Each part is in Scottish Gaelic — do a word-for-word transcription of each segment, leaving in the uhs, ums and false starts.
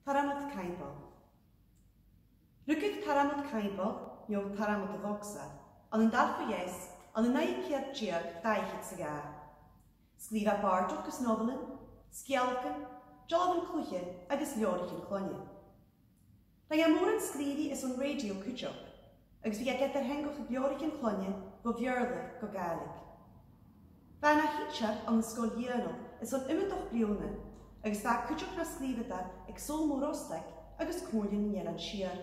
Tormod Caimbeul. Rugadh Tormod Caimbeul, no Tormod a' Bhogsa, ann an Dalfaigheas ann an naoi ceud deug dà fhichead 's a dhà. Sgrìobh e bàrdachd is novelan, sgeulachdan, dealbhan-cluiche agus leabhraichean cloinne. Rinn e mòran sgrìobhaidh airson rèidio cuideachd, agus bha e ag eadar-theangachadh leabhraichean cloinne bho Bheurla gu Gàidhlig. Bha e na thidsear ann an sgoil dhèanamh airson iomadach bliadhna, agus bha e cuideachd na sgrìobhadair aig Sabhal Mòr Ostaig agus Comhairle nan Eilean Siar.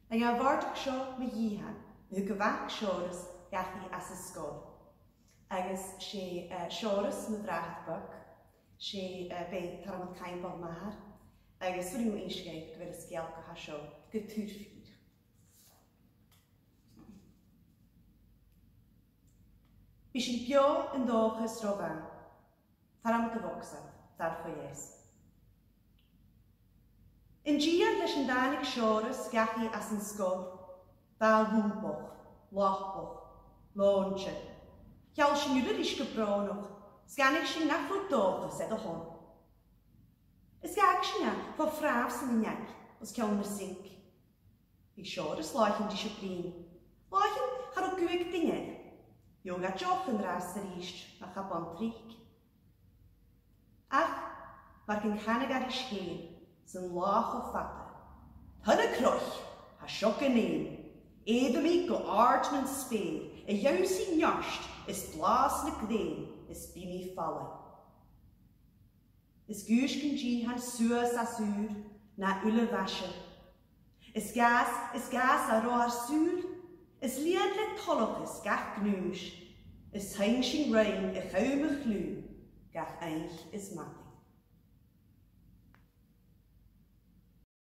Rinn e a' bhàrdachd seo mu dheidhinn, ma thug a mhac Seòras dhachaigh às an sgoil. Agus 's e, eh, Seòras mo bhràthair beag, 's e, eh, b' e Tormod Caimbeul m' athair, agus fhuair mi innse gu bheil an sgeulachd a tha seo gu tur fìor. Bidh sinn beò an dòchas ro mhath. Tormod a' Bhogsa, Dalfaigheas. An dèidh leis an tàinig Seòras dhachaigh às an sgoil, bha e lùbach, lapach, lòinte. Sheall sinn uile ris gu brònach, 's dh'aithnich sinn nach robh dòchas air a shon. Is dh'fhàg sinn e fo phràmh san uinneig os cionn na sinc. Bha Seòras làithean dìsiplin. Làithean cha robh guth aig duine air. Gheibheadh e deoch an-dràsta 's a-rithist, ach cha b' ann tric. Ach, mar gun canadh e ris fhèin, 's ann an là cho fada: Toil a' chroich, tha seo gun fheum. Èigh mi gu àrd nan speur, a dh'ionnsaigh neart is blàths na grèin, is bidh mi fallain. Is dhùisg an dìthean suas às ùr na uile mhaise. Is dh'fhàs, is dh'fhàs e ro ar sùil, is lìon le toileachas gach gnùis, is sheinn sinn roimhe a chum a chliù gach oidhch' is madainn.